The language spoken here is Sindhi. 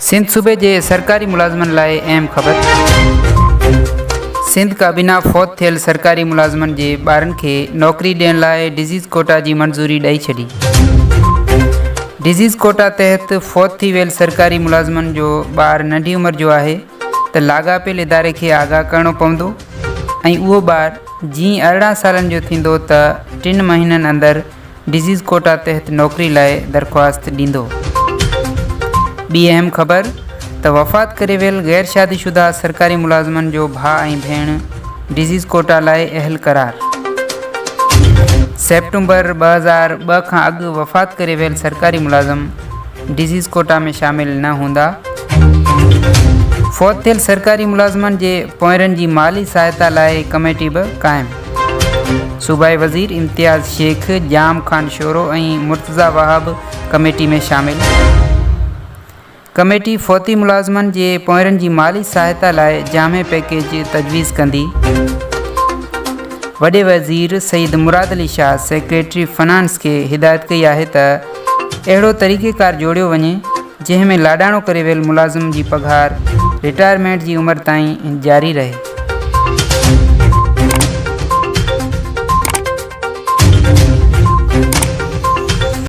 سنڌ صوبي جي سرڪاري ملازمن لاء اهم خبر. سنڌ ڪابينا فوت ٿيل سرڪاري ملازمن جي ٻارن کي نوڪري ڏيڻ لاء ڊزيز ڪوٽا جي منظوري ڏئي ڇڏي. ڊزيز ڪوٽا تحت فوت ٿي ويل سرڪاري ملازمن جو ٻار ننڍي عمر جو آهي ته لاڳاپيل اداري کي آگاهه ڪرڻو پوندو ۽ اهو ٻار جيئن 18 سالن جو ٿيندو ته ٽن مهينن اندر ڊزيز ڪوٽا تحت نوڪري لاء درخواست ڏيندو. ٻي اهم خبر ته وفات ڪري ويل غير شادي شده سرڪاري ملازمن جو ڀاء ۽ ڀيڻ ڊزيز ڪوٽا لاء اهل قرار. سيپٽمبر 2002 کان اڳ وفات ڪري ويل سرڪاري ملازم ڊزيز ڪوٽا ۾ شامل نه هوندا. فوت ٿيل سرڪاري ملازمن جي پوئرن جي مالي سهائتا لاء ڪميٽي به قائم. صوبائي وزير امتياز شيخ، ڄام خان شورو ۽ مرتضيٰ وهاب ڪميٽي ۾ شامل. ڪميٽي فوتي ملازمن جي پوئرن جي مالي سهائتا لاء جامع پيڪيج تجويز ڪندي. وڏي وزير سيد مراد علي شاهه سيڪريٽري فنانس کي هدايت ڪئي آهي ته اهڙو طريقيڪار جوڙيو وڃي جنهن ۾ لاڏاڻو ڪري ويل ملازم جي پگهار رٽائرمينٽ جي عمر تائين جاري رهي.